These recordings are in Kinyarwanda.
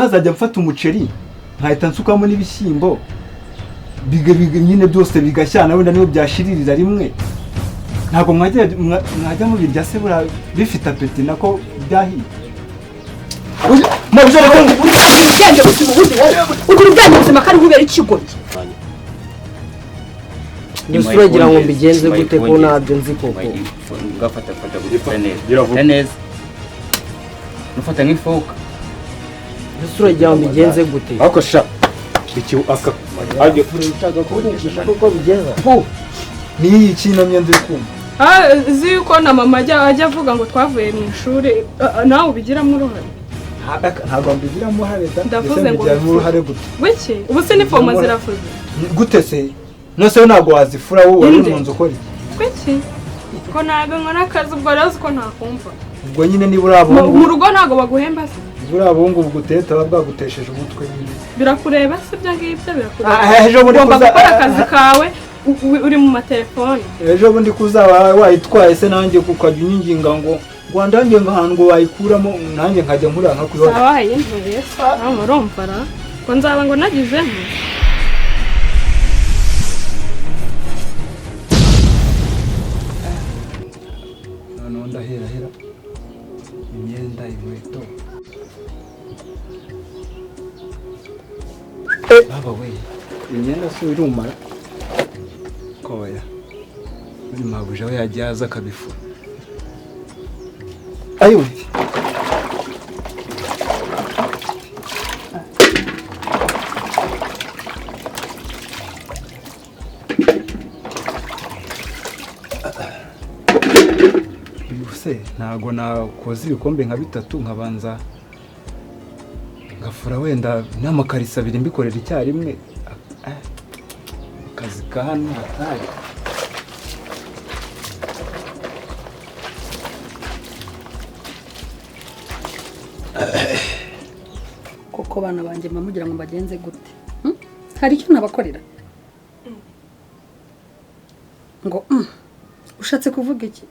Nkazajya mfata umuceri nkahita nsukamo n'ibishyimbo, nyine byose bigashyana, wenda niyo byashiririra rimwe. Ntabwo mwajya mubirya se buriya bifite appétit, nako byahiye? Mabyo reka. Ubwenge buzima ubundi, wowe ugira ubwenge buzima kandi nkubera ikigoryi. Mbese uragira ngo mbigenze gute ko ntabyo nzi koko? Ngafata, fata gufata neza. Fata neza, nufata nk'ifoka. Mbese uragira ngo mbigenze gute? Ariko sha, iki aka ajye. Ushaka kunyigisha koko bigeza? Niyi kino myenda uri kumva. Ah, uzi yuko na mama ajya avuga ngo twavuye mu ishuri, nawe ubigiramo uruhare. Ntabwo mbigiramo uruhare da. Ndavuze Ese ngo mbigiramo uruhare gute? Wiki ubu se inifomo zirafuze? Gute se? None se ntabwo wazifura wowe wari Inde? mu nzu ukora iki? Wiki ko ntabwo nkora akazi, ubwo rero uzi ko ntakumva. Ubwo nyine niba uri abahungu Mu rugo ntabwo baguhemba se? Niba uri abahungu buguteta baba bwagutesheje umutwe nyine. Birakureba se ibyo ngibyo? Birakureba? Ah, ejo bundi Ugomba gukora akazi kawe, uri mu matelefone. Ejo bundi kuzaba wayitwaye se, nanjye ukajya unyinginga ngo ndange ngo ahantu ngo wayikuramo, nanjye nkajya nkurira nkakuyoba. Sawa, yintuye se nawe murumva ra ngo nzaba ngo nagize nti. Noneho ndaherahera imyenda, inkweto. Baba we, imyenda si irumara koya muri mabuja we yagiye aza akabifura, ayiwe. Uyu se ntago nakoza ibikombe nka bitatu, nkabanza ngafura wenda n'amakariso abiri mbikorera icyarimwe? Ah, akazi ka hano hatari. Koko bana banjye, mba mugira ngo mbagenze gute? Hmm? Hari icyo nabakorera ngo Ushatse kuvuga iki?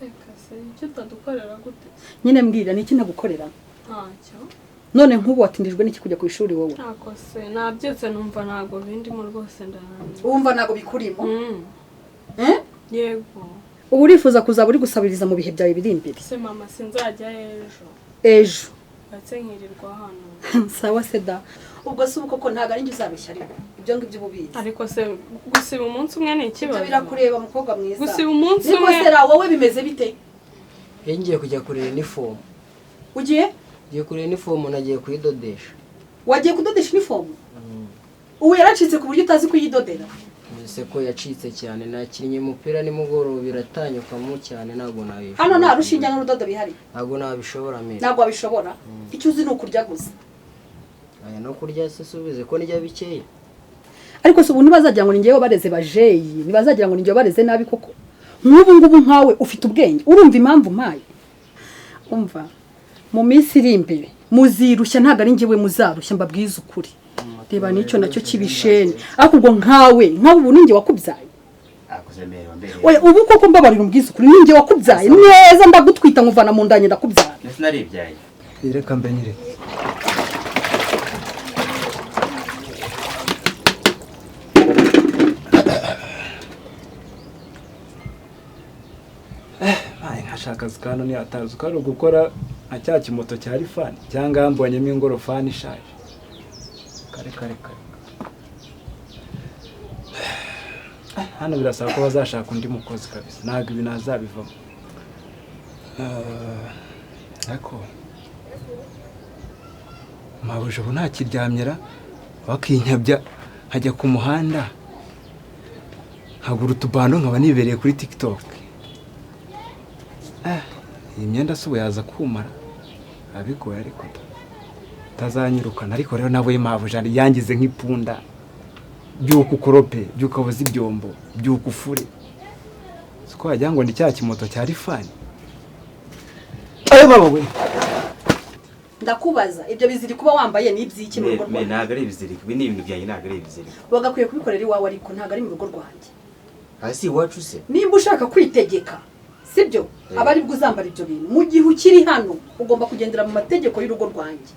Reka se, icyo utadukorera gute? Nyine mbwira, ni iki nagukorera? Ntacyo. None nk'ubu watindijwe n'iki kujya ku ishuri wowe? Ntako se, nabyutse numva ntabwo bindimo rwose, ndananiwe. Wumva ntabwo bikurimo? Mm. Yego. Ubu urifuza kuzaba uri gusabiriza mu bihe byawe biri imbere? Se mama, sinzajya ejo. Ejo? Ndetse nkirirwa hano. Sawa se da. Ubwo se ubu koko ntabwo ari njye uzabeshya, ariko ibyo ngibyo uba ubizi. Ariko se gusiba umunsi umwe ni Ibyo ikibazo? birakureba, mukobwa mwiza. Gusiba umunsi Niko umwe. sera, wowe bimeze bite? Iyo ngiye kujya kureba inifomu. Ugiye? Ngiye kureba inifomu, nagiye kuyidodesha. Wagiye kudodesha inifomu? Ubu yaracitse ku buryo utazi kuyidodera? Mbese ko yacitse cyane, nakinnye umupira nimugoroba iratanyukamo cyane, ntabwo nabishobora. Hano nta rushinge n'urudodo bihari? Ntabwo nabishobora mbere. Ntabwo wabishobora? Icyo uzi ni ukurya gusa. Aya no kurya se subize ko ndya bikeya. Ariko se ubu ntibazagira ngo ni njyewe bareze bajeyi? Ntibazagira ngo ni njyewe bareze nabi koko? Nk'ubu ngubu nkawe ufite ubwenge, urumva impamvu mpaye? Umva, mu minsi iri imbere muzirushya, ntabwo ari njyewe muzarushya, mbabwize ukuri. Reba n'icyo nacyo kibisheni. Ariko ubwo nkawe ubu ni njye wakubyaye? Akoze mbere mbere. Oya, ubu koko mbabarira umbwize ukuri, ni njye wakubyaye neza, ndagutwita nkuvana mu ndanye, ndakubyara? Ndetse naribyaye. Reka mbe nyiretse. Nkashaka akazi ka hano ntiyatazi ko ari ugukora nka cya kimoto cya rifani, cyangwa yambonyemo ingorofani ishaje. Kare kare kare. Hano birasaba ko bazashaka undi mukozi kabisa, ntabwo ibi nazabivamo. Ariko mabuja ubu ntakiryamyera, bakinyabya nkajya ku muhanda nkagura utubando, nkaba nibereye kuri TikTok. Iyi myenda se ubu yaza kumara? Biba bigoye, ariko da utazanyirukana. Ariko rero nawe mabuja yangize nk'ipunda: byuka ukorope, byuka woze ibyombo, byuka ufure. Siko wagira ngo ni cya kimoto cya rifani? Ayo baba we! Ndakubaza, ibyo biziri kuba wambaye ni iby'iki mu rugo Me rwawe? Ntabwo ari ibiziriko, ibi ni ibintu byanjye, ntabwo ari ibiziriko. Wagakwiye kubikorera iwawe, ariko ntabwo ari mu rugo rwanjye. Hasi iwacu se? Nimba ushaka kwitegeka, sibyo? Aba aribwo uzambara ibyo bintu. Mu gihe ukiri hano ugomba kugendera mu mategeko y'urugo rwanjye.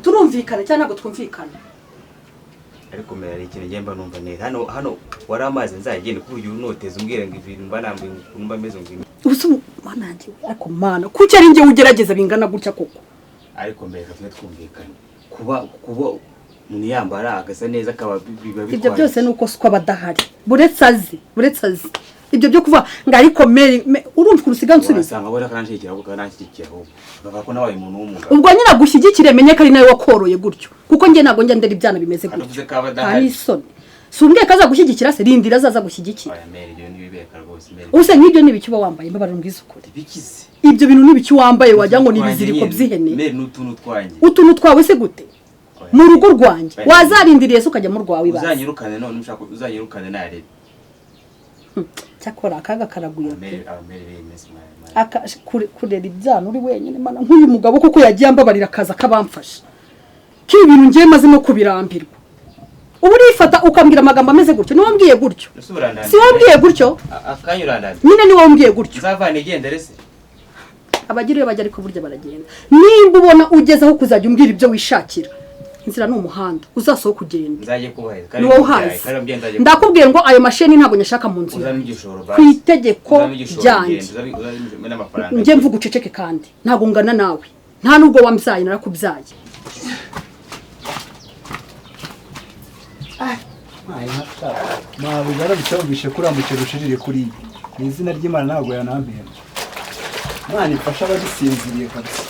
Turumvikana cyangwa ntabwo twumvikana? Ariko mbere hari ikintu ngenda numva neza hano hano wari amazi nzagenda ku buryo unoteza umbwira ngo ibintu mba nambaye ukuntu mba meze ngo Ubu se mana yanjye we, ariko mana, kuki ari njye ugerageza bingana gutya koko? Ariko mbere reka tujye twumvikana, kuba umuntu yambara agasa neza akaba biba Ibyo bitwaye byose ni uko siko abadahari, buretse azi, buretse azi ibyo byo kuvuga ngo ariko meri urumva ukuntu usigaye unsubiza. Wasanga we akanshyigikira ahubwo, akananshyigikira ahubwo bavuga ko nabaye umuntu w'umugabo. Ubwo nyine agushyigikire, menye ko ari nawe wakoroye gutyo, kuko njye ntabwo njya ndera ibyana bimeze gutyo. Anavuze ko aba Nta adahari. n'isoni. Si umbwiye ko azagushyigikira se? Rindira azaza gushyigikira. Oya mere, ibyo ntibibeka rwose mere. Ubu se nk'ibyo ni ibiki uba wambaye? Mbabarira umbwize ukuri. Bikize. Ibyo bintu ni ibiki wambaye? Wagira ngo ni ibiziriko by'ihene. Mere, n'utuntu twanjye. Utuntu twawe se gute Oya, mu rugo rwanjye? Oya. Wazarindiriye se ukajya mu rwawe ibaze? Uzanyirukane none ushaka, uzanyirukane narebe. Cyakora akaga karagwira pe. Amere, abamere bemeze mwana. Kurera ibyana uri wenyine, mana, nk'uyu mugabo kuko yagiye ambabarira akaza akabamfasha, k'ibi bintu ngiye maze no kubirambirwa. Ubu urifata ukambwira amagambo ameze gutyo? Niwe wambwiye gutyo? Ese urandandira? Si wambwiye gutyo? Akanya urandandira. Nyine niwe wambwiye gutyo. Nzavana igendere se? Abagira iyo bajya, ariko burya baragenda. Nimba ubona ugeze aho kuzajya umbwira ibyo wishakira, inzira ni umuhanda, uzasohoka ugende. Nzajye kubaheza. Ni wowe uhazi. Ndakubwiye ngo ayo mashini ntabwo nyashaka mu nzu Uzame yawe. igishoro Ku basi. itegeko Uzame igishoro ryanjye. ugende, uzame n'amafaranga. Njye mvuga uceceke, kandi ntabwo ngana nawe, nta nubwo wambyaye, narakubyaye. Ntabwo yarabicyumvishe kuri muceri ushirire kuriya. Ni izina ry'Imana, ntabwo yanampemba. Imana ifasha abagisinziriye kabisa.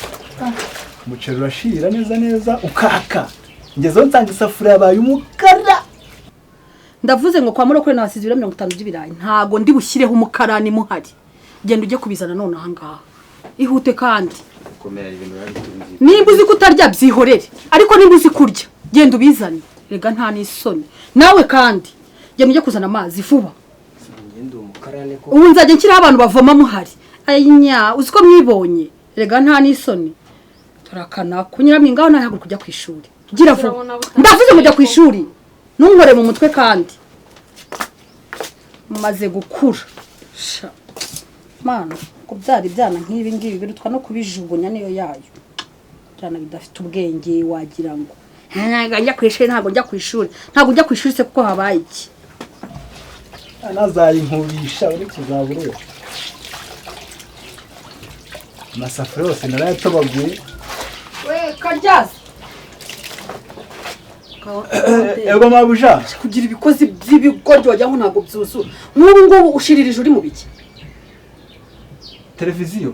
Umuceri urashirira neza neza ukaka, ngezeho nsanga isafuriya yabaye umukara. Ndavuze ngo kwa murokore nahasize ibiro 50 by'ibirayi, ntago ndi bushyireho umukarani muhari. Genda ujye kubizana none ahangaha, ihute kandi. Komera, ibintu biba bitumvikana. Nimba uzi ko utarya byihorere, ariko nimba uzi kurya genda ubizane. Rega nta n'isoni nawe. Kandi genda ujye kuzana amazi vuba. Ngende umukarane ko? Ubu nzajya nshyiraho abantu bavoma muhari? Ayinya, uzi ko mwibonye? Rega nta n'isoni. Turakana kunyuramo ingaho, nahaguruka ujya ku ishuri, gira vuba. Turabona butangiye. Ndavuze ngo jya ku ishuri, ntunkore mu mutwe. Kandi maze gukura sha mana, kubyara ibyana nk'ibi ngibi birutwa no kubijugunya niyo yayo. Ibyana bidafite ubwenge, wagira ngo ntabwo njya ku ishuri, ntabwo njya ku ishuri, ntabwo njya ku ishuri se kuko habaye iki? Anazayinkubisha uri kuzaba ureba. Amasafuriya yose narayatobaguye. We karyaza. Ego mabuja. Kugira ibikozi by'ibigoryi, wagira ngo ntabwo byuzura. Nk'ubu ngubu ushiririje uri mu biki? Televiziyo.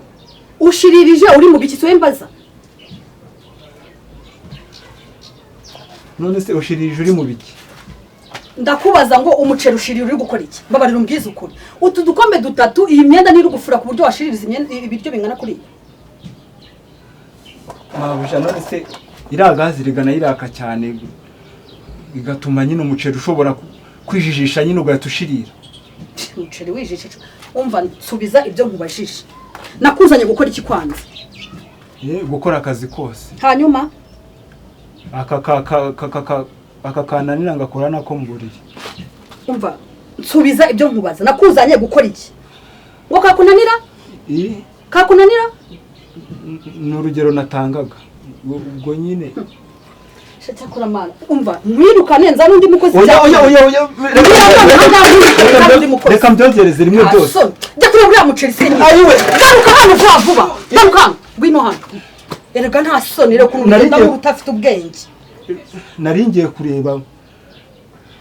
Ushiririje uri mu biki? Siwe mbaza. None se ushirije uri mu biki? Ndakubaza ngo umuceri ushirira uri gukora iki? Mbabarira umbwize ukuri. Utu dukombe dutatu, iyi myenda ntiri gufura ku buryo washiririza imyenda ibiryo bingana kuriya? Mabuja, none se iriya gazi rigana iraka cyane, bigatuma nyine umuceri ushobora kwijijisha nyine ugahita ushirira. Umuceri wijijisha? Umva, nsubiza ibyo nkubajije. Nakuzanye gukora iki kwanza? Gukora akazi kose. Hanyuma? Aka kananira ngakora nako mu buriri. Umva, nsubiza ibyo nkubaza. Nakuzanye gukora iki? Ngo kakunanira? Kakunanira? Ni urugero natangaga ubwo nyine. Cyakora mana, umva, mwirukane nza n'undi mukozi. Oya, oya, oya, oya. N'undi mukozi. Reka mbyogereze rimwe byose. Jya kureba uriya muceri se nyine. Ayiwe. Garuka hano vuba vuba, garuka hano, ngwino hano. Erega nta soni, reka ukuntu Nari ugenda ngiye- nk'uba utafite ubwenge. Nari ngiye kureba.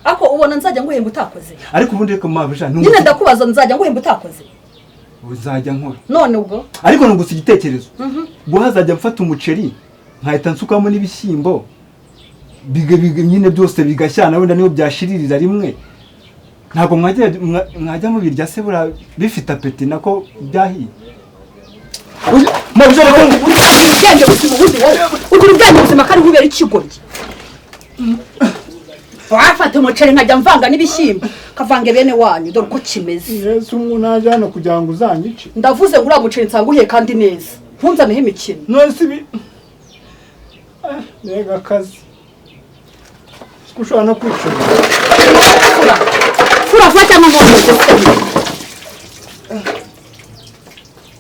Ariko ubona nzajya nguhemba utakoze? Ariko ubundi reka mabuja. Nyine ndakubaza, nzajya nguhemba utakoze? Uzajya nkora. None ubwo? Ariko nungutse igitekerezo, ubwo hazajya mfata umuceri nkahita nsukamo n'ibishyimbo, nyine byose bigashyana, wenda niyo byashiririra rimwe. Ntabwo mwajya mubirya se buriya bifite appétit nako byahiye? Mabuja, reka. Ugira ubwenge buzima ubundi wowe? Ugira ubwenge buzima kandi nkubera ikigoryi? Wafata umuceri nkajya mvanga n'ibishyimbo? Kavange bene wanyu, dore uko kimeze. Yesu, umuntu aje hano kugira ngo uzanyice. Ndavuze ngo uriya muceri nsanga uhiye kandi neza, ntunzaneho imikino. None se ibi? Mbega akazi! Siko ushobora no kwicuza. Fura, fura vuba cyangwa nkomeze se.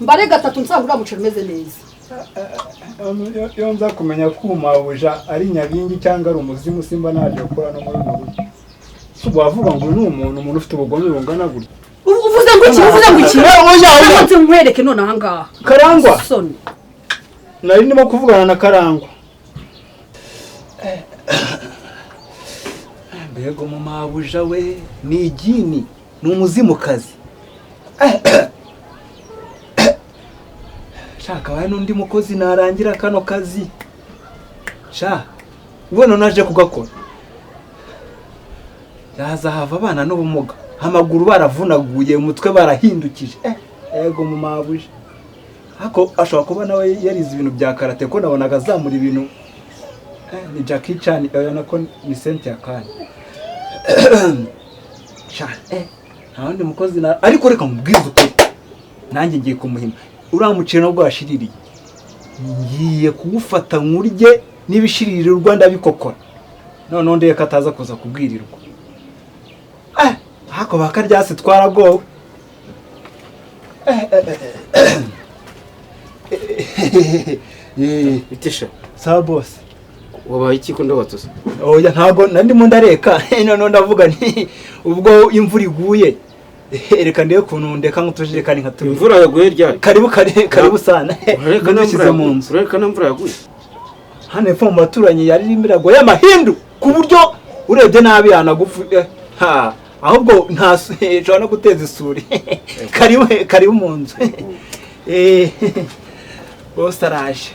Mbare gatatu nsanga uriya muceri umeze neza. Iyo nza kumenya ko umabuja ari nyabingi cyangwa ari umuzimu, simba naje gukora no muri runo rugo. Si ubwo wavuga ngo uyu ni umuntu ufite ubugome bungana gutya? Uvuze ngo iki? Uvuze ngo iki? Oya, oya. Nze nkwereke none aha ngaha. Karangwa. Soni. Nari ndimo kuvugana na Karangwa. Mbega umumabuja we, ni igini, ni umuzimukazi. Shaka wawe n'undi mukozi narangira kano kazi. Sha, ubona naje kugakora. Yazahava abana n'ubumuga, amaguru baravunaguye, umutwe barahindukije. Ego mumabuja. Ako ashobora kuba nawe yarize ibintu bya karate, ko nabonaga azamura ibintu. Ni Jackie Chan, oya nako ni Cynthia Khan. Sha, nta wundi mukozi na ariko reka mubwize ukuri. Nanjye ngiye kumuhima. Uriya muceri nubwo washiririye, ngiye kuwufata nkurye n'ibishiririrwa ndabikokora. Noneho ndeke ko ataza kuza kubwirirwa. Hako bakaryase twaragowe. Bitisha. Sawa boss. Wabaye iki ko ndabatuza? Oya ntago nandimo ndareka. Noneho ndavuga nti ubwo imvura iguye, reka ndebe ukuntu ndeka nk'utujerekani nka tubiri. Imvura yaguye ryari? Karibu karibu sana. Urareka Ndushyize mu nzu. Urareka n'imvura yaguye. Hano epfo mu baturanyi yari irimo iragwa y'amahindu ku buryo urebye nabi yanagufu. Ha, ahubwo nta ishobora no guteza isuri. Karibu karibu mu nzu. Boss araje.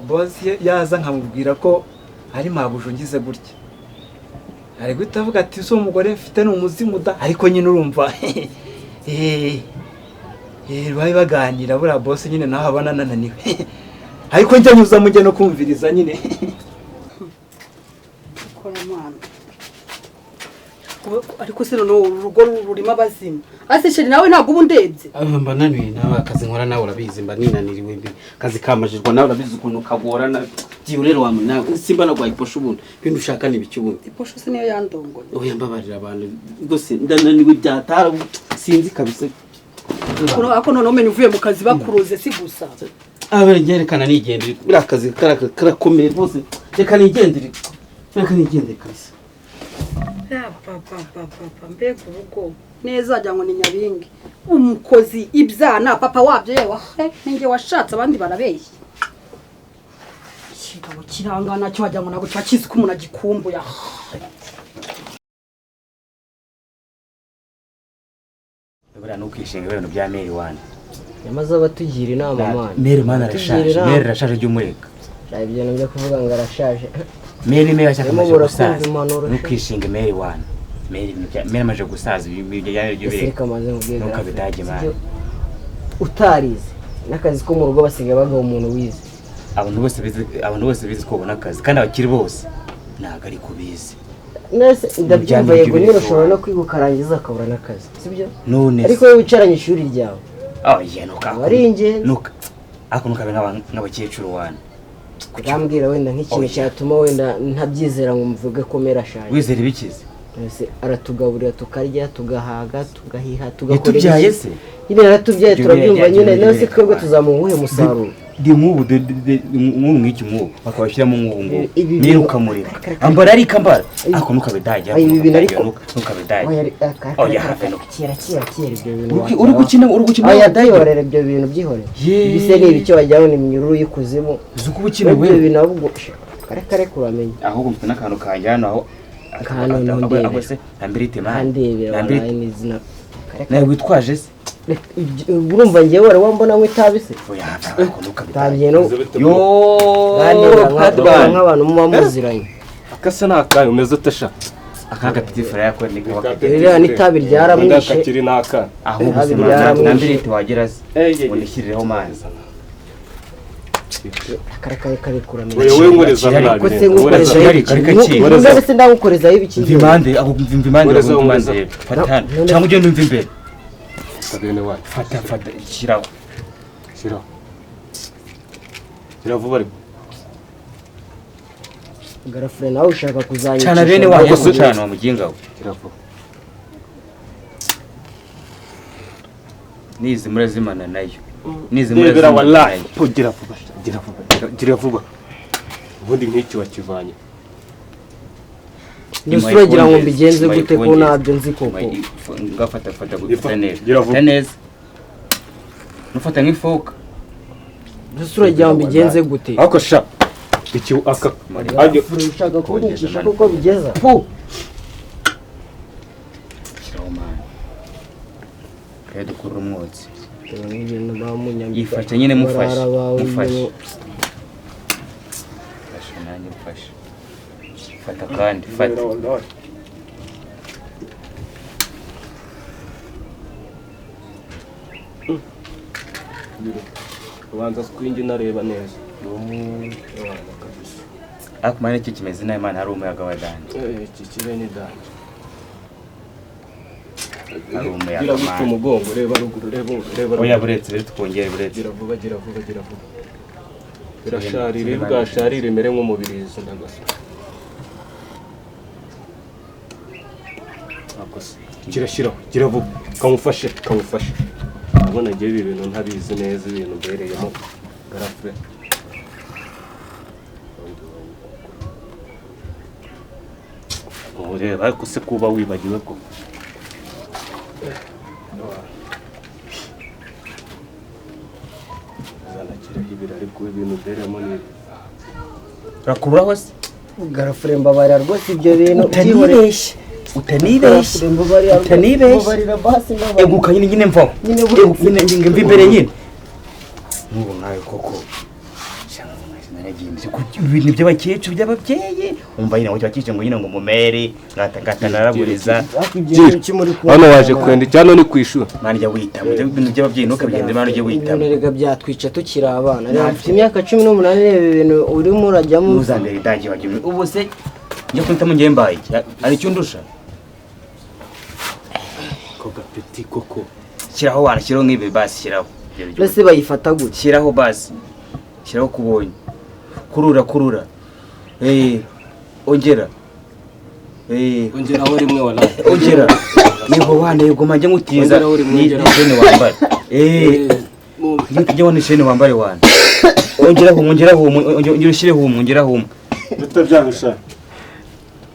Boss yaza nkamubwira ko ari mabuja ngize gutya. Ari guhita avuga ati so umugore mfite ni umuzimu da, ariko nyine urumva. Bari baganira buriya boss nyine naho abana nananiwe. Ariko njya nyuza mujye no kumviriza nyine. Kora mwana. Ariko se noneho uru rugo rurimo abazimu. Ase chéri nawe ntabwo ubu ndebye. Mba naniwe nawe akazi nkora nawe urabizi, mba ninaniriwe mbi. Akazi kamajirwa nawe urabizi ukuntu kagorana. Byihorere wa nawe simba nagwaye iposho ubundi. Ibintu ushaka ni ibiki ubundi? Iposho se niyo yandongoye. Oya mbabarira abantu rwose ndananiwe byatara sinzi kabisa. Ako none umenye uvuye mu kazi bakuroze si gusa. Abere ngerekana nigendere. Buriya akazi karakomeye rwose. Reka nigendere. Reka nigendere kabisa. Papa mbega urugo neza wagira ngo ni nyabingi. Umukozi ibyana papa wabyo yewe he ninjye washatse abandi barabeshya. Ikigabo kirangana cyo wagira ngo ntabwo kiba kizi ko umuntu agikumbuye. Buriya ntukishinge ibintu bya Meri wana. Nyamaze abatugira inama mwana. Meri mana arashaje, Meri arashaje by'umureka. Ibyo nabyo kuvuga ngo arashaje. Meri Meri ashaka amaje gusaza. Ntukishinge Meri wana. Meri Meri amaje gusaza ibyo ya byo bireka. Ntukabidage mwana. Utarize n'akazi ko mu rugo basigaye bagaha umuntu wize. Abantu bose bizi ko ubona akazi kandi abakiri bose ntago ari kubizi. Nese ndabyumva yego nyine ushobora no kwiga ukarangiza ukabura n'akazi, sibyo? None ariko wowe wicaranye ishuri ryawe. Oya nuka. Ari ingenzi. Nuka. Ako nukabe nk'abakecuru wana. Urambwira wenda nk'ikintu cyatuma wenda ntabyizera ngo mvuge ko Meri ashaje. Wizera ibikize? Ese aratugaburira tukarya tugahaga tugahiha tugakora. Yatubyaye se? Nyine yaratubyaye turabyumva nyine none twebwe tuzamuha uwuhe musaruro? Ndi nk'ubu nk'ubu nk'iki nk'ubu bakabashyiramo nk'ubu ngubu Meri ukamureka ambara ariko ambara ako ntukabidage ntukabidage oya have no kera kera kera ibyo bintu uri gukina uri gukina oya dayihorera ibyo bintu byihorera ibise ni ibicyo wajyaho ni iminyururu y'ikuzimu uzi ko ubukina we ibyo bintu ahubwo kare kare kuramenye ahubwo mfite n'akantu kanjye hano aho aho se nambirite man nambirite n'izina nawe witwaje se urumva ngewe wari wambona nk'itabi se tangiye no nk'abantu muba muziranye akasa n'akayo umeze utesha aka gapiti fura yako ni ririya n'itabi ryaramwishe kakiri n'akana ahubwo se nambirite wagira se unishyirireho mazi kare kare kuramenya wewe nkoreza ko se nkukoreza se ndagukorezaho ibiki mvimande aho mvimande mvimande fata cyangwa ugende umva imbere bene wacu fata fata shyiraho shyiraho shyiraho vuba ariko garafure nawe ushaka kuzanyicisha cana bene wacu cana wa muginga we shyiraho vuba Nizimura zimana nayo. Nizimura Rebera zimana wallahi. nayo. Po gira vuba, gira vuba, gira vuba. Ubundi nk'iki wakivanye. Mbese uragira ngo mbigenze gute ko ntabyo nzi koko? Ngafata fata gufata neza. Gira vuba. Fata neza. Nufata nk'ifoka. Mbese uragira ngo mbigenze gute? Ariko sha iki aka ajye Ushaka kunyicisha kuko bigeza. Pu. Shyiraho mani. Rero dukura umwotsi. Yifashe nyine mufashe. Mufashe. Fashe nanjye mfashe. Fata kandi fata. Ubanza swingi nareba neza. Ariko mani iki kimeze nabi mani hari umuyaga wa danje. Iki kire ni danje. Hari umuyaga Gira gutya mani. umugongo reba ruguru reba reba. Oya buretse rero twongere buretse. Gira vuba gira vuba gira vuba. Birasharira bwasharira imere nk'umubirizi ndagasa. Akose. Kirashyiraho gira vuba kamufashe kamufashe. Ubona ngiye ibi bintu ntabizi neza ibintu mbereyemo garafure. Ureba ariko se kuba wibagiwe ko zanakiraho ibiri ariko ibintu mbereyemo ni Urakuraho se? Garafure mbabarira rwose ibyo bintu Utanibeshye. Utanibeshye. Utanibeshye. Mbabarira basi mbabarira. Eguka nyine nyine mvaho. Nyine buretse. Nyine nyine mva imbere nyine. N'ubu nkawe koko. Ibintu by'abakecuru by'ababyeyi umva nyine ngo cyakije ngo nyine ngo mumere ngata naraburiza. Hano waje kwenda cyane ni kwishura. Mwana jya witamo ibintu by'ababyeyi ntukabigende mwana ujye witamo. Ibintu rega byatwica tukiri abana. Reba mfite imyaka 18 reba ibintu urimo urajyamo. Ntuzambere idagiye wajya ubu se njya kwitamo ngiye mbaye hari icyo undusha? Ko gapeti koko. Shyiraho wana shyiraho nk'ibi basi shyiraho. Mbese bayifata gute? Shyiraho basi. Shyiraho kubonye. Kurura kurura. Ongera. Ongeraho rimwe wala. Ongera. Yego wana yego manje ngutiza. Ni shene wambare. Njye wana shene wambare wana. Ongeraho ongeraho ongera ushireho ongeraho. Bite byanyu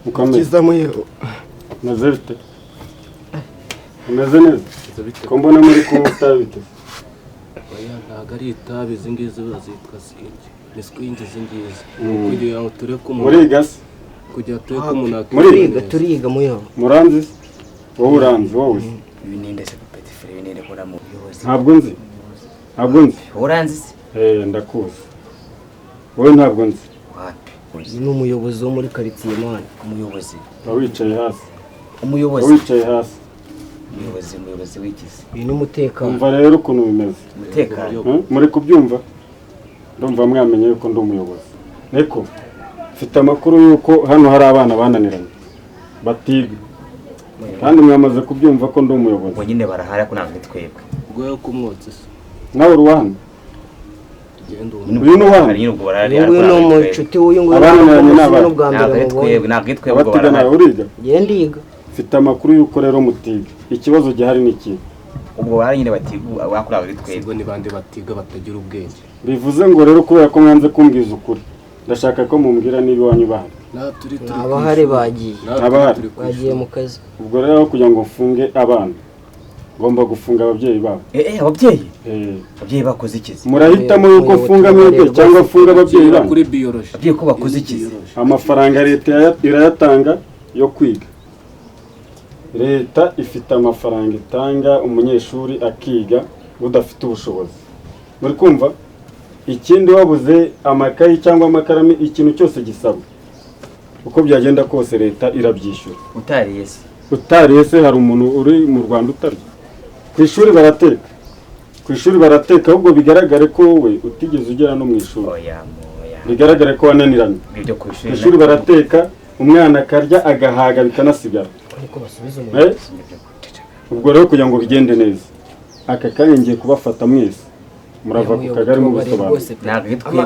mukomeye. Kiza muyeho. Meze bite? Meze neza. Ko mbona muri kunywa itabi bite? Oya ntago ari itabi izi ngizi bazitwa swingi. Ni swingi izi ngizi. Kugira ngo tureke umuntu. Muriga se? Kugira tureke umuntu Muriga turiga muyeho. Muranzi se? Wowe uranzi wowe. Ibi ninde se petit frère ibi ninde kora mu buyobozi? Ntabwo nzi. Ntabwo nzi. Uranzi se? Ndakuzi. Wowe ntabwo nzi. Wapi? Ni umuyobozi wo muri quartier man. Umuyobozi. Wicaye hasi. Umuyobozi. Wicaye hasi. Umuyobozi umuyobozi w'igize. Uyu ni umutekano. Umva rero ukuntu bimeze. Umutekano. Muri kubyumva? Ndumva mwamenye yuko ndi umuyobozi. Niko mfite amakuru yuko hano hari abana bananiranye batiga. Kandi mwamaze kubyumva ko ndi umuyobozi. Ngo nyine barahara ko ntabwo twebwe. Ubwo kumwotse se. Nawe uruwana. Uyu ni uwanyu. Uyu ni umucuti w'uyu nguyu. Ntabwo twebwe ubwo barahari. Uriga? Ngiye ndiga. Mfite amakuru yuko rero mutiga. Ikibazo gihari ni iki? Ubwo barahari nyine batiga bakora ari twebwe. Ubwo ni bande batiga batagira ubwenge. Bivuze ngo rero kubera ko mwanze kumbwiza ukuri. Ndashaka ko mumbwira niba iwanyu bahari. Abahari bagiye. Abahari bagiye mu kazi. Ubwo rero kugira ngo mfunge abana ngomba gufunga ababyeyi babo. Ababyeyi? Ababyeyi bakoze iki? Murahitamo yuko mfunga mwebwe cyangwa mfunga ababyeyi banyu. Kuri biology. Ababyeyi ko bakoze iki? Amafaranga leta irayatanga yo kwiga. Leta ifite amafaranga itanga umunyeshuri akiga udafite ubushobozi. Muri kumva? Ikindi wabuze amakayi cyangwa amakarami ikintu cyose gisabwa. Uko byagenda kose leta irabyishyura. Utariye se? Utariye se hari umuntu uri mu Rwanda utarya? Ku ishuri barateka. Ku ishuri barateka ahubwo bigaragare ko wowe utigeze ugera no mu ishuri. Oya. Bigaragare ko wananiranye. Ibyo ku ishuri. Ku ishuri barateka umwana akarya agahaga bikanasigara. Ubwo rero kugira ngo bigende neza. Aka kanya ngiye kubafata mwese. Murava ku kagari mu bisobanuro.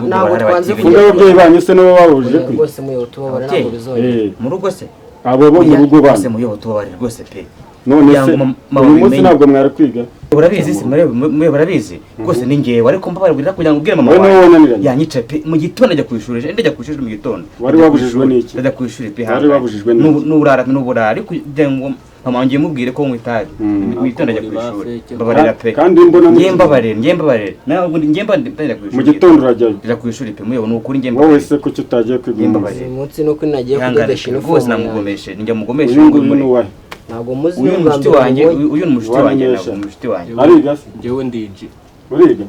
Ntabwo twanze kuvuga ababyeyi banyu se nabo babujije kwiga. Rwose muyobo tubabara ntabwo bizongera. Mu rugo se? Abo bo mu rugo banyu. Rwose muyobo tubabara rwose pe. None se uyu munsi ntabwo mwari kwiga. Urabizi se mwe barabizi rwose ni ngewe, ariko mbabarira kugira ngo ubwire mama Wowe niwe wawe wananiranye. Yanyica pe mu gitondo ajya ku ishuri, ndajya ku ishuri mu gitondo. Wari wabujijwe n'iki? Ndajya ku ishuri pe. Wari wabujijwe n'iki? N'uburara n'uburara, ariko kugira ngo mama wanjye mubwire ko nywa itabi mu gitondo ajya ku ishuri, mbabarira pe. Kandi mbona mu Ngiye mbabarira, ngiye mbabarira nawe, ngiye mbabarira ku ishuri. Mu gitondo urajyayo? Ndajya ku ishuri pe muyobo, ni ukuri ngiye Wowe mbabarira. se kuki utagiye kwiga uyu munsi? Uyu munsi nuko nagiye Ihangane kudodesha pe, inifomu rwose yanjye. namugomeshe, njya mugomeshe. Uyu nguyu ni uwahe? Ntabwo muzi. Uyu ni n'ubwa mushiti mbere wanjye. mubonye. Uyu ni mushiti wanjye, Wamenyesha. ntabwo mushiti wanjye. Ariga se? Njyewe ndiji. Uriga?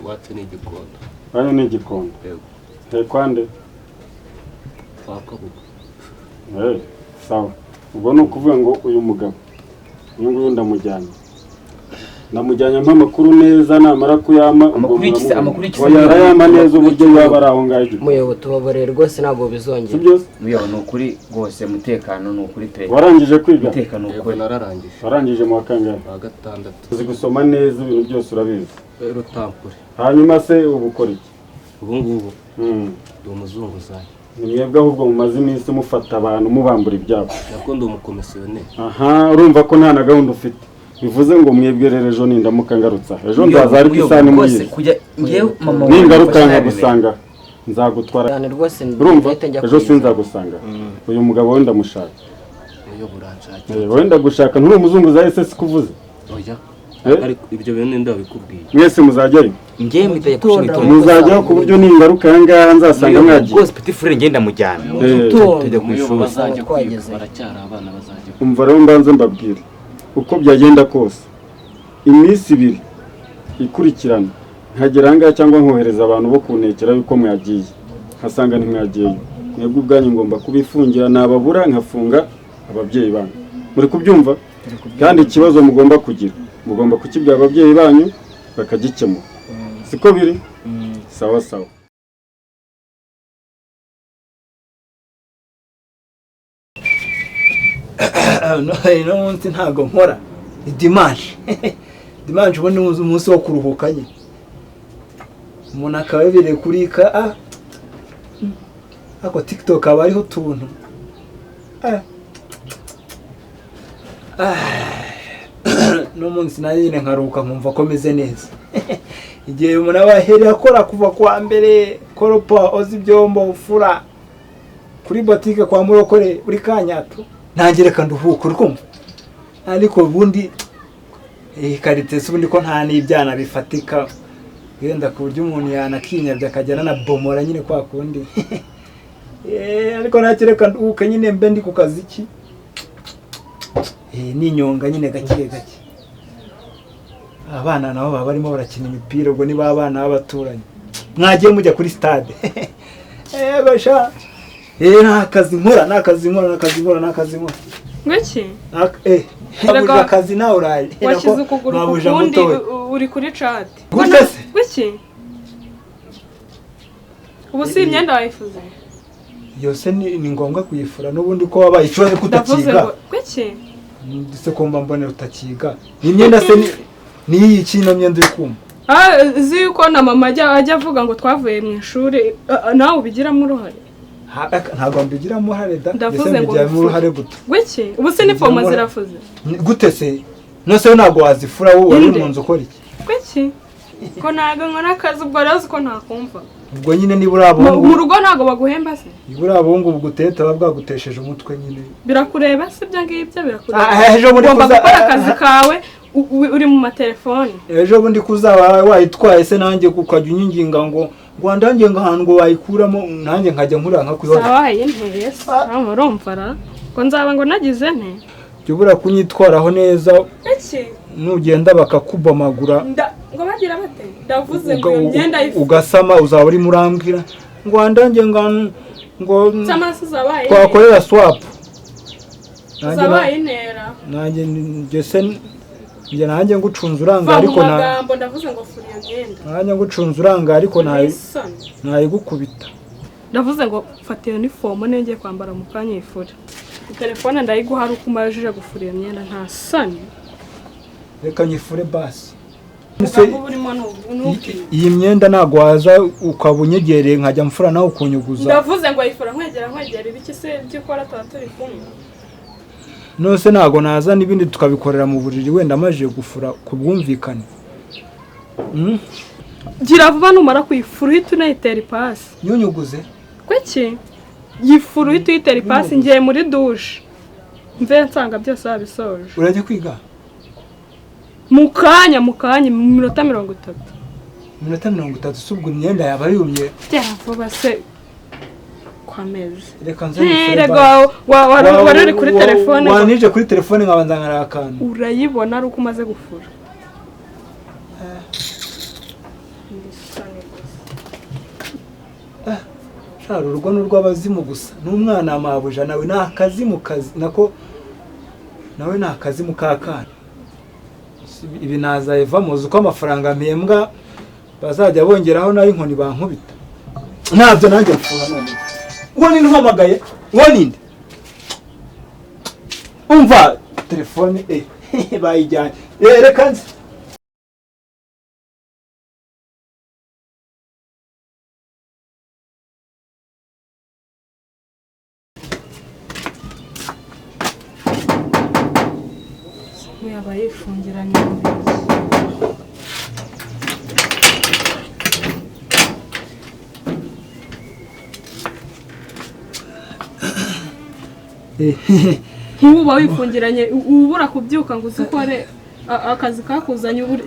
Iwacu ni Igikondo. Hano ni Igikondo? Yego. Tekwande? Kwa Kabuga. Eh, sawa. Ubwo ni ukuvuga ngo uyu mugabo uyu nguyu ndamujyanye ampa amakuru neza, namara kuyama ubwo Amakuru y'iki se? muramubona. Amakuru y'iki se? Oya, arayama neza uburyo yaba ari aho ngaho Igikondo. Muyobo, tubabarire rwose, ntabwo bizongera. Si byose? Muyobo, ni ukuri rwose, umutekano ni ukuri pe. Warangije kwiga? Umutekano ni Yego, ukuri. nararangije. Warangije mu wa kangahe? Wa gatandatu. Uzi gusoma neza, ibintu byose urabizi? Rutampure. Hanyuma se ubu ukora iki? Ubu ngubu ndi umuzunguzayi. Ni mwebwe ahubwo mumaze iminsi mufata abantu mubambura ibyabo. Nako ndi umukomisiyoneri. Aha urumva ko nta na gahunda ufite, bivuze ngo mwebwe rero ejo nindamuka ngarutsa ejo nzaza, ariko isaha rwose nimuyizi. Kujya ngewe mama wawe Ningaruka mufashe. nkagusanga nzagutwara. Cyane rwose. Urumva? Ndahita njya Ejo kuyizana. sinzagusanga, uyu mugabo we ndamushaka. Muyobo, uranshakira? Eh, wenda gushaka, nturi umuzunguzayi se sikuvuze? Oya. Eh? Ariko ibyo bintu ninde wabikubwiye? Mwese muzajyayo. Ngewe mpita ku ishuri Gitondo. gitondo. Muzajyaho ku buryo ningaruka aha ngaha nzasanga mwagiye. Rwose petit frère ngenda mujyana. Mu Eh, gitondo. Tujya ku Muyobo, ishuri. bazajya kwiga. Twageze. Baracyari abana, bazajya kwiga. Umva rero, mbanze mbabwire uko byagenda kose, iminsi 2 ikurikirana nkagera aha ngaha cyangwa nkohereza abantu bo kuntekera yuko mwagiye, nkasanga ntimwagiyeyo, mwebwe ubwanyu ngomba kubifungira, nababura nkafunga ababyeyi banyu. Muri kubyumva? Kandi ikibazo mugomba kugira, mugomba kukibwira ababyeyi banyu bakagikemura. Siko biri? Sawa sawa. Ino munsi ntabwo nkora, ni dimanche. Dimanche ubundi ni umunsi wo kuruhuka nyine, umuntu akaba yabereye kuri ka ah ariko TikTok haba hariho utuntu. Ah. Ah. No munsi nanjye nyine nkaruhuka, nkumva ko meze neza. Igihe umuntu aba ahereye akora kuva kuwa mbere, koropa, oza ibyombo, ufura kuri botike kwa murokore buri kanya tu, nanjye reka nduhuke, uri kumva? Ariko ubundi iyi karite se ubundi ko nta n'ibyana bifatika, wenda ku buryo umuntu yanakinyabya akajya ananabomora nyine kwa kundi. Ariko ntacyo, reka nduhuke nyine, mbe ndi ku kazi ki. Ninyonga nyine gake gake. Abana nabo baba barimo barakina imipira, ubwo niba abana b'abaturanyi mwagiye mujya kuri stade. Basha, nta kazi nkora, nta kazi nkora, nta kazi nkora, nta kazi nkora. Ngwiki? Nabuje akazi nawe uraye. Washyize ukuguru ku Mabuja kundi mutoya. uri kuri chat. Gute se? Ngwiki? Ubu si imyenda wayifuze? Yose ni ngombwa kuyifura n'ubundi ko wabaye ikibazo ko Ndavuze utakiga. ngo ngwiki? Ndetse ko mba mbonera utakiga. Ni imyenda se ni iyi kino myenda uri kumva? Ah, uzi yuko na mama ajya avuga ngo twavuye mu ishuri, nawe ubigiramo uruhare? Ntabwo mbigiramo uruhare da. Ndavuze Mbese ngo mbigiramo uruhare gute? Ngwiki? Ubu si inifomo Mbigiramo uruhare. zirafuze? Gute se? None se ntabwo wazifura wowe wari Inde? mu nzu ukora iki? Ngwiki? Ko ntabwo nkora akazi, ubwo rero uzi ko ntakumva. Ubwo nyine niba uri Mu abahungu mu rugo ntabwo baguhemba se? Niba uri abahungu buguteta baba bwagutesheje umutwe nyine. Birakureba se ibyo ngibyo birakureba? Ah, ejo bundi Ugomba gukora akazi kawe uri mu matelefoni. Ejo bundi kuzaba wayitwaye se, nanjye ukajya unyinginga ngo ngo ndange ngo ahantu ngo wayikuramo, nanjye nkajya nkurira nkakwihorera. Sawa, yinteye se urumva ra ngo nzaba ngo nagize nte? Jya ubura kunyitwaraho neza. Iki? Nugenda bakakubomagura. Ngo bagira bate? Ndavuze ngo iyo myenda ifu. Ugasama uzaba urimo urambwira ngo ndange ngo ngo Cyangwa se uzabaye twakorera swap. Nanjye uzabaye intera. Nanjye njye se njye nanjye ngucunze uranga Va mu ariko na magambo, ndavuze ngo fura iyo myenda. Nanjye ngucunze uranga ariko Isoni. nayigukubita. Ndavuze ngo fata iyo uniform niyo ngiye kwambara mu kanya uyifure. Telefone ndayiguha ari uko umajije gufura iyo myenda, nta soni. Reka nyifure basi. Ubwo burimo n'ubwiye. Iyi myenda ntabwo waza ukaba unyegereye nkajya mfura nawe ukunyuguza. Ndavuze ngo ayifura nkwegera nkwegera ibiki se, ibyo ukora tuba turi kumwe. Nose ntago naza n'ibindi tukabikorera mu buriri wenda amaje gufura ku bwumvikane. Gira vuba numara kuyifura uhita unayitera ipasi. Nyunyuguze. Kuki? Yifura uhita uyitera ipasi ngiye muri douche. Mve nsanga byose wabisoje. Urajya kwiga? Mu kanya mu minota 30. Minota 30 se ubwo imyenda yaba yumye? Gira vuba se kwa mezi. Reka nze nifure. Rega wari uri kuri telefone. Wanije kuri telefone nkabanza nkarakana. Urayibona ari uko umaze gufura. Shara urugo n'urw'abazimu gusa n'umwana mabuja nawe nakazimu kazi nako nawe nakazimu kakana. Ibi naza muzi uko amafaranga mpembwa bazajya bongeraho nayo inkoni bankubita. Ntabyo nanjye mfura none. Uwo ninde umpamagaye? Uwo ninde? Umva telefone bayijyanye. Reka nze. Yaba yifungiranye. Nk'ubu uba wifungiranye ubura kubyuka ngo uze ukore akazi kakuzanye ubure.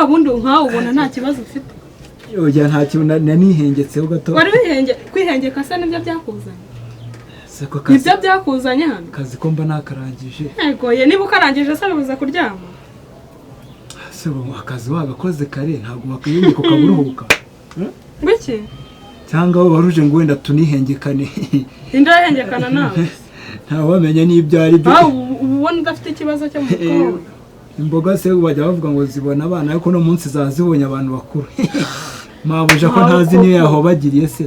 Bundi nkawe ubona nta kibazo ufite. Oya nta kintu nanihengetseho gato. Wari kwihengeka se nibyo byakuzanye? Nibyo byakuzanye hano? Kazi ko mba nakarangije. Yego ye niba ukarangije se bibuza kuryama. Se ubu akazi wagakoze kare ntabwo wakwiyengeka ukaburuhuka. Ngwiki? Cyangwa waruje ngo wenda tunihengekane. Indahengekana nawe. Nta wamenya n'ibyo ari byo. Ubona udafite ikibazo cyo mu mutwe. Imboga se bajya bavuga ngo zibona abana ariko no munsi zazibonye abantu bakuru. Mabuja ko ntazi niyo yahobagiriye se.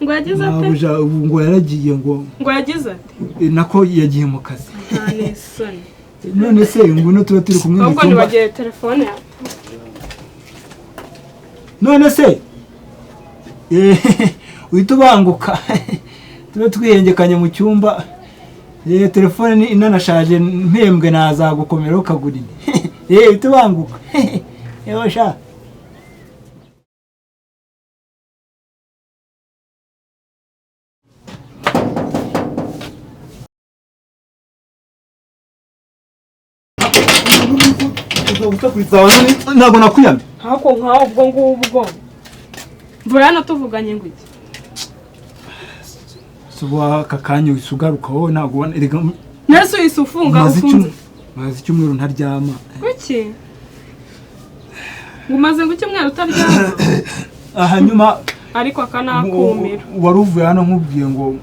Ngo yagize ate? Mabuja ngo yaragiye ngo yagize ate? Nako yagiye mu kazi. Nta nisoni. None se ngwino tuba turi kumwe mu cyumba. Ahubwo nibagiye telefone. None se uhita ubanguka tuba twihengekanye mu cyumba. Telefone ni inanashaje mpembwe nazagukomera ukagura indi. Uhita ubanguka. Yewe sha. Ntabwo nakwiyamye. Ntako nkawe ubwo ngubwo. Mvura hano tuvuganye ngo iki? Suba aka kanya usugaruka wowe ntabwo ubona erega. Nese uhise ufunga ufunze. Maze icyumweru ntaryama. Kuki? Ngo umaze ngo icyumweru utaryama? Hanyuma ariko akanakumira. Wari uvuye hano nkubwiye ngo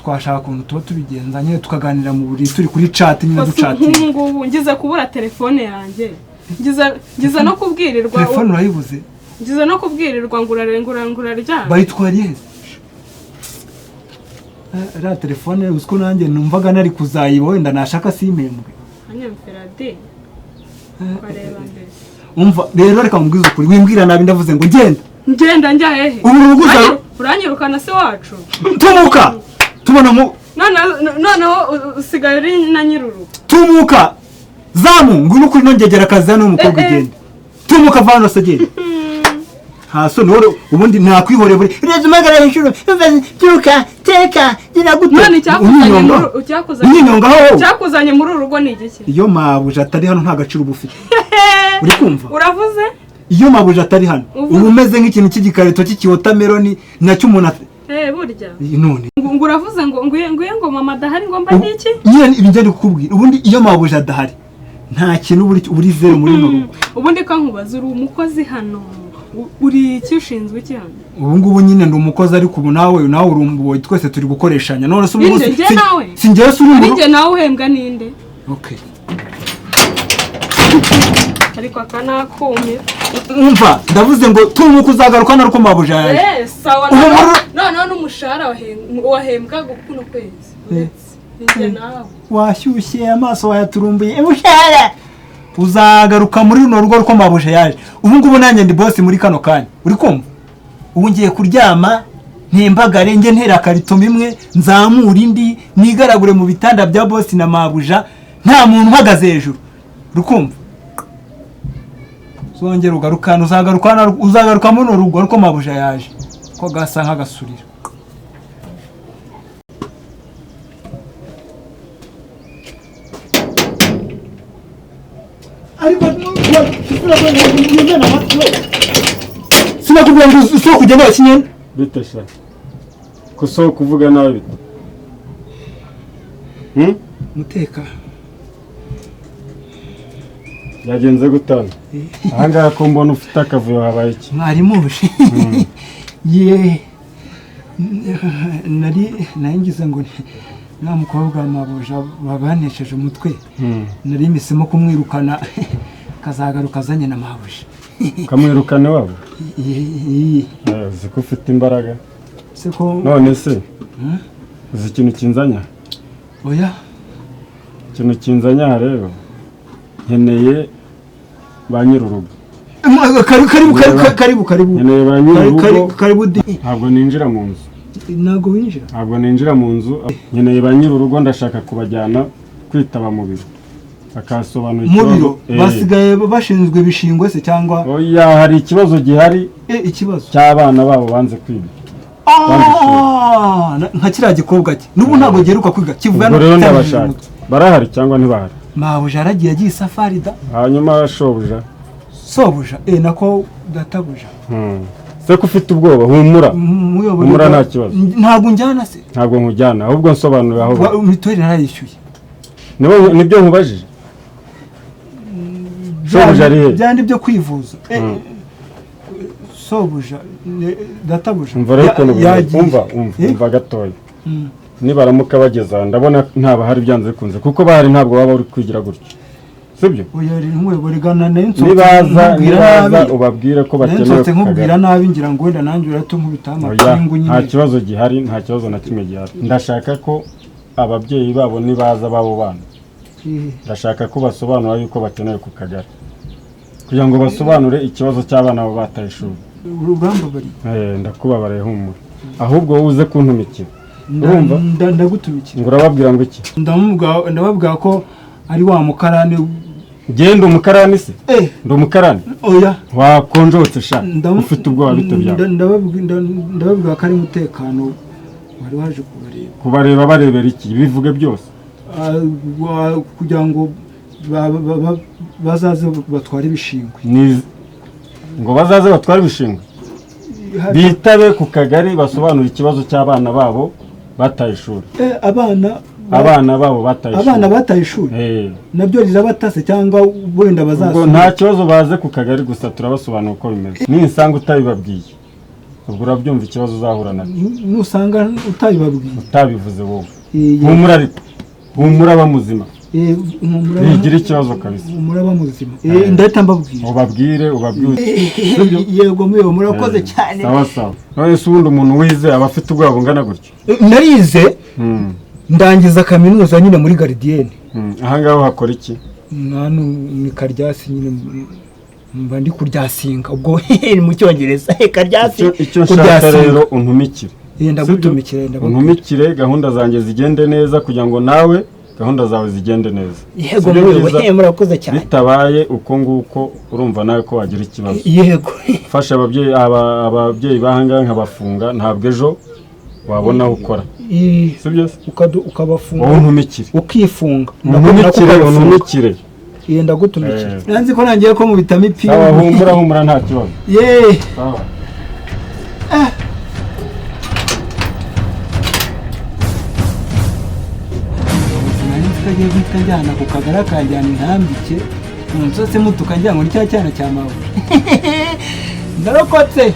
twashaka ukuntu tuba tubigenza nyine tukaganira mu buriri turi kuri chat nyine duchatting. Ngubu ngize kubura telefone yanjye. Ngize no kubwirirwa. Telefone urayibuze? Ngize no kubwirirwa ngo uraryama. Bayitwariye he? Ra telefone uziko nanjye numvaga nari kuzayiba wenda nashaka simpembwe. Anyamfira de. Kwareba mbese. Umva rero reka mubwize ukuri wimbwira nabi ndavuze ngo ngenda. Ngenda njya hehe? Ubu uranyirukana se wacu. Tumuka. Tubona mu noneho usigaye uri na nyiruru. Tumuka. Zamu ngwino kuri nongegera akazi hano umukobwa ugenda. Tumuka vano se genda. Haso nore ubundi nakwihore buri rezumagara inshuro byuka teka gira gute. None icyakuzanye muri uru rugo ni igiki? Iyo mabuja atari hano nta gaciro uba ufite. Uri kumva? Uravuze? Iyo mabuja atari hano uba umeze nk'ikintu cy'igikarito cy'ikiwotameroni nacyo umuntu burya. None ngo uravuze ngo nguye ngo mama adahari ngo mba n'iki? Nyine ibi njye kukubwira ubundi iyo mabuja adahari nta kintu uri zero muri runo rugo. Ubundi ka nkubaza uri umukozi hano uri iki ushinzwe iki hano? Ubu ngubu nyine ndi umukozi ariko ubu nawe urumbuye twese turi gukoreshanya. None se ubu si njye se uri njye nawe uhembwa ninde? Okay. Ariko akanakumira. Umva ndavuze ngo tumuka uzagaruka naruko mabuja yaje. Sawa noneho n'umushahara wahembwa kuno kwezi. Njye nawe washyushye amaso wayaturumbuye umushahara uzagaruka muri runo rugo ruko mabuja yaje. Ubu ngubu nanjye ndi boss muri kano kanya. Uri kumva? Ubu ngiye kuryama Ntembagare njye ntera karito imwe, nzamura indi, nigaragure mu bitanda bya bosi na mabuja, nta muntu uhagaze hejuru. Rukumva uzongera ugarukana, uzagaruka muno rugo ariko mabuja yaje ko gasa nk'agasurira. Ariko sinakubwira ngo usohoke ugende wakinyene. Bite sha, ko kuvuga nabi bite? Muteka byagenze gutana ahangaha ko mbona ufite akavuyo, habaye iki? Mwarimu uje ye nari ngize ngo nta mukobwa mabuja babanesheje umutwe, nari misemo kumwirukana kazagaruka azanye na mabuja. Kamwirukane wabo? Uzi ko ufite imbaraga. None se uzi ikintu kinzanya? Oya. Ikintu kinzanya rero, nkeneye ba nyir'urugo. Karibu karibu karibu. Nkeneye ba nyir'urugo. Karibu. Ntabwo ninjira mu nzu. Ntabwo winjira? Ntabwo ninjira mu nzu. Nkeneye ba nyir'urugo, ndashaka kubajyana kwitaba mu biro. Akasobanura ikibazo. Basigaye bashinzwe ibishingwe se cyangwa? Oya, hari ikibazo gihari. Ikibazo cy'abana babo banze kwiga. Nka kiriya gikobwa cye n'ubu ntabwo giheruka kwiga kivuga. Rero ndabashaka. Barahari cyangwa ntibahari? Mabuja yaragiye, agiye isafari da. Hanyuma shobuja? Sobuja nako databuja. Se ko ufite ubwoba, humura. Humura nta kibazo. Ntabwo njyana se? Ntabwo nkujyana, ahubwo nsobanurira aho. Mituweli narayishyuye. Nibyo nkubajije. Shobuja ari he? Byandi byo kwivuza. Sobuja databuja. Umva rero umva umva gatoya. Nibaramuka bageza ndabona ntaba hari byanze bikunze, kuko bahari ntabwo baba uri kwigira gutyo, sibyo? Oya rero nibaza ubabwire ko bakenewe. Nsohotse nkubwira nabi ngira ngo wenda nanjye uratunkubita amapingu nyine. Nta kibazo gihari, nta kibazo na kimwe gihari. Ndashaka ko ababyeyi babo nibaza babo bana, ndashaka ko basobanura yuko bakenewe ku kagari, kugira ngo basobanure ikibazo cy'abana babo bataye ishuri. Urambabariye? Ndakubabariye, humura. Ahubwo wowe uze kuntumikira. Urumva? Ndagutumikira. Ngo urababwira ngo iki? Ndababwira ko ari wa mukarani. Genda umukarani se? Ndi umukarani? Oya. Wakonjotse sha. Ufite ubwoba bite byawe? Ndababwira ko ari umutekano wari waje kubareba. Kubareba barebera iki? Bivuge byose. Kugira ngo bazaze batware ibishingwe. Ngo bazaze batware ibishingwe? Bitabe ku kagari basobanura ikibazo cy'abana babo bataye ishuri. Abana babo bataye ishuri. Abana bataye ishuri. Nabyo rirabatase cyangwa wenda bazasubira. Nta kibazo, baze ku kagari gusa turabasobanura uko bimeze. Ninsanga utabibabwiye ubwo urabyumva ikibazo uzahura nacyo. Nusanga utabibabwiye, utabivuze wowe. Humura ariko, humura bamuzima. Ntigira ikibazo kabisa. Humura bamuzima. Ndahita mbabwira. Ubabwire, ubabwire. Yego muyo murakoze cyane. Sawa sawa. None se ubundi umuntu wize aba afite ubwoba bungana gutyo? Narize ndangiza kaminuza nyine muri gardienne. Aha ngaho hakora iki? Nanu ni karyasi nyine, mba ndi kuryasinga ubwo mu cyongereza karyasi. Icyo nshaka rero untumikire. Ndagutumikira, ndababwira. Untumikire gahunda zanjye zigende neza kugira ngo nawe gahunda zawe zigende neza. Yego murakoze cyane. Bitabaye uko nguko urumva nawe ko wagira ikibazo. Yego. Fasha ababyeyi ababyeyi bahangaha nkabafunga, ntabwo ejo wabona aho ukora. Sibyo se? Ukabafunga. Wowe untumikire. Ukifunga. Untumikire, untumikire. Ndagutumikira. Nanzi ko nangiye ko mubitamo ipingu. Sawa, humura humura nta kibazo. Ye. Sawa. Kagiye guhita njyana ku kagara kanjyana intambike umusatsi mutuka ngira ngo ni cya cyana cya mabuja. Ndarokotse.